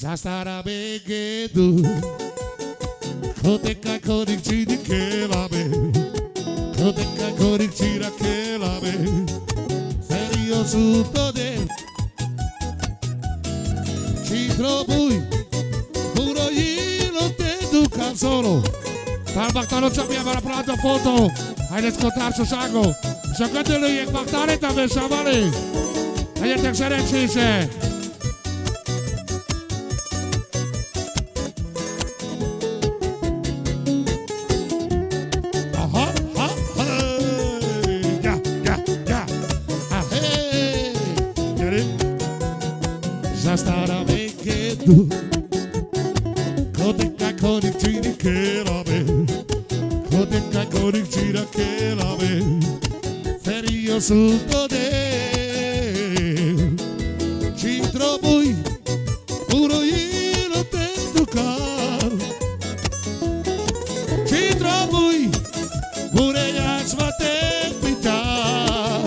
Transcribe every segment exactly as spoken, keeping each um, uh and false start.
Zas tara begedu. Koteka korik tiri kelabe. Koteka korik tira kelabe. Ferio suto de. Tsi trobui. Buro ilo te du kan solo. Tar baktalo čabia bara prado foto. Ajde skotar so sago. Sakatele jek baktale ta be savale. Ajde tek sere čise. Aha, ha, ha, ja, ja, ja. Ahe. Jere. Zas tara begedu. Koteka korik tiri kelabe. Koteka korik tira kelabe. Ferio suto de. Tsi trobui. Buro ilo te du kan. Tsi trobui. Bure jas vate pitar.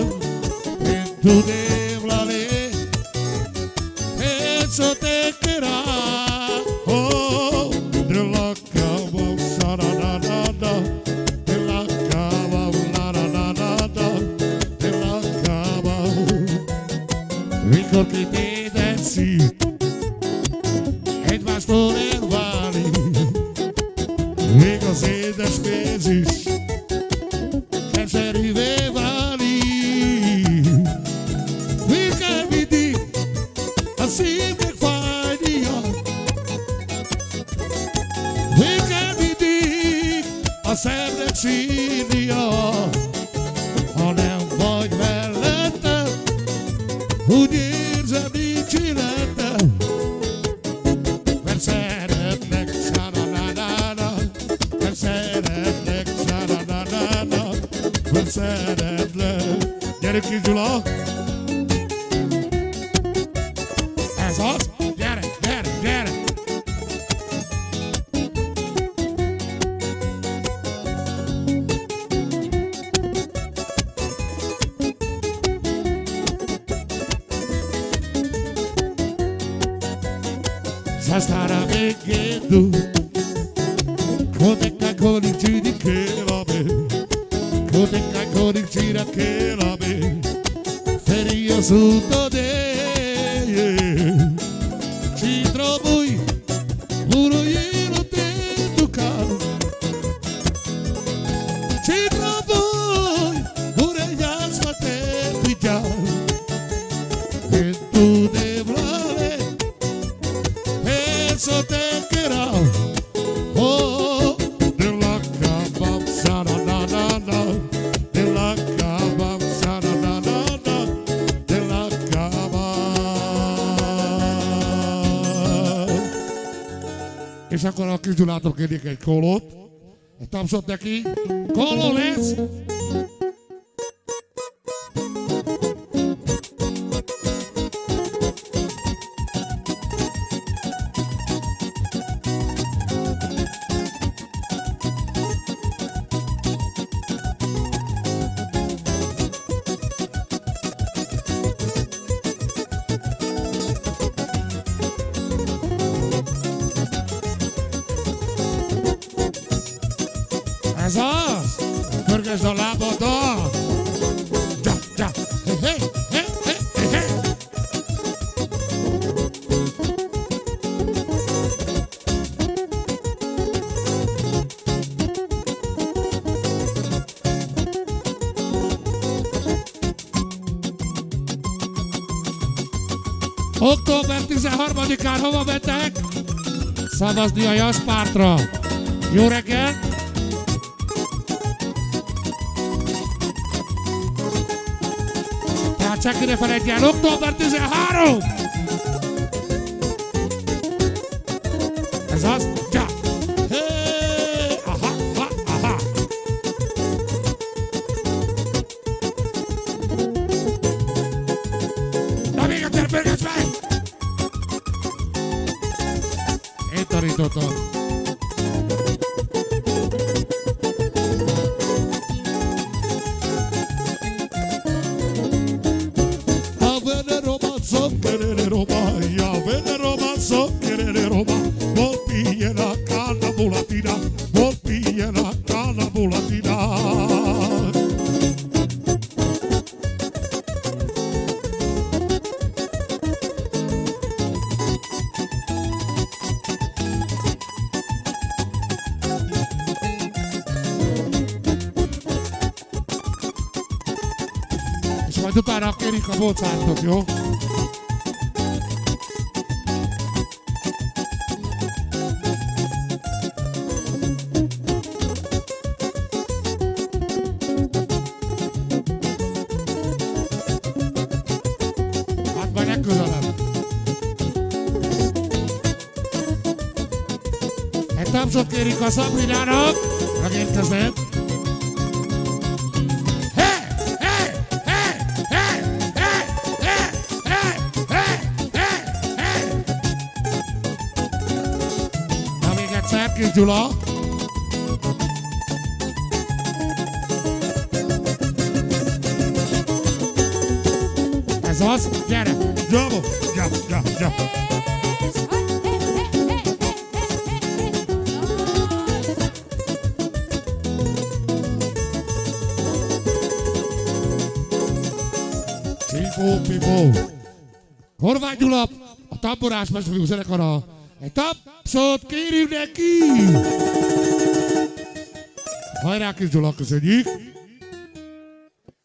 Entu de vlale. Eso te kera. Oh, de la kaba, sara-da-da-da, de la kaba, la-da-da-da-da, de la kaba. Vikor ki te densi, et vas poder vali, vikor si despezis, ken seri ve vali. Vikor vidi, a si mek fajnija. Vikor vidi, a se mek sinija. Anem vaj velete, udir za niči lete. Verseret lek, sara-na-na-na. Verseret lek, sara-na-na-na. Verseret lek. Jere ki džula. Ezas. Jere, jere, jere. Zas tara begedu. Koteka korik tiri kelabe. Koteka korik tira kelabe. Ferio suto de. Tsi trobui. Buro ilo te du kan. Tsi trobui. Bure jas vate pitar. Entu de vlale. Eso te kera. Oh, de la kaba, sara-na-na-na. De la kaba, sara-na-na-na. De la kaba. Esa kora ki džula to ke di ke kolot. E tam so teki. Kolo les. Ezas, pörgös do lábadon. Ja, ja, he, he, he. Október tizenharmadikán hova mentek? Szavazni a Jaspártra. Jó reggel! Te hát senki ne felejtje el, október tizenhárom! Ez az. Ja. Hé! Aha, aha, aha. Na, még egyszer pörgess meg! Én tanítottad. A vene romanzo, vene romanzo, vene romanzo, vene Dupára kérjük a Mozartot, jó? Hát, már legközelebb. Egy tapsot kérjük a Sabrinának, megérkezett. He! He! Na, még egyszer, Kis Gyula. Ez az, gyere, gyere, gyere, gyere, gyere. Csipó-pipó. Horváth Gyula, a Tamborás Mesefilú zenekara. Egy tapsot kérjük neki! Hajrá, Kis Gyula, köszönjük!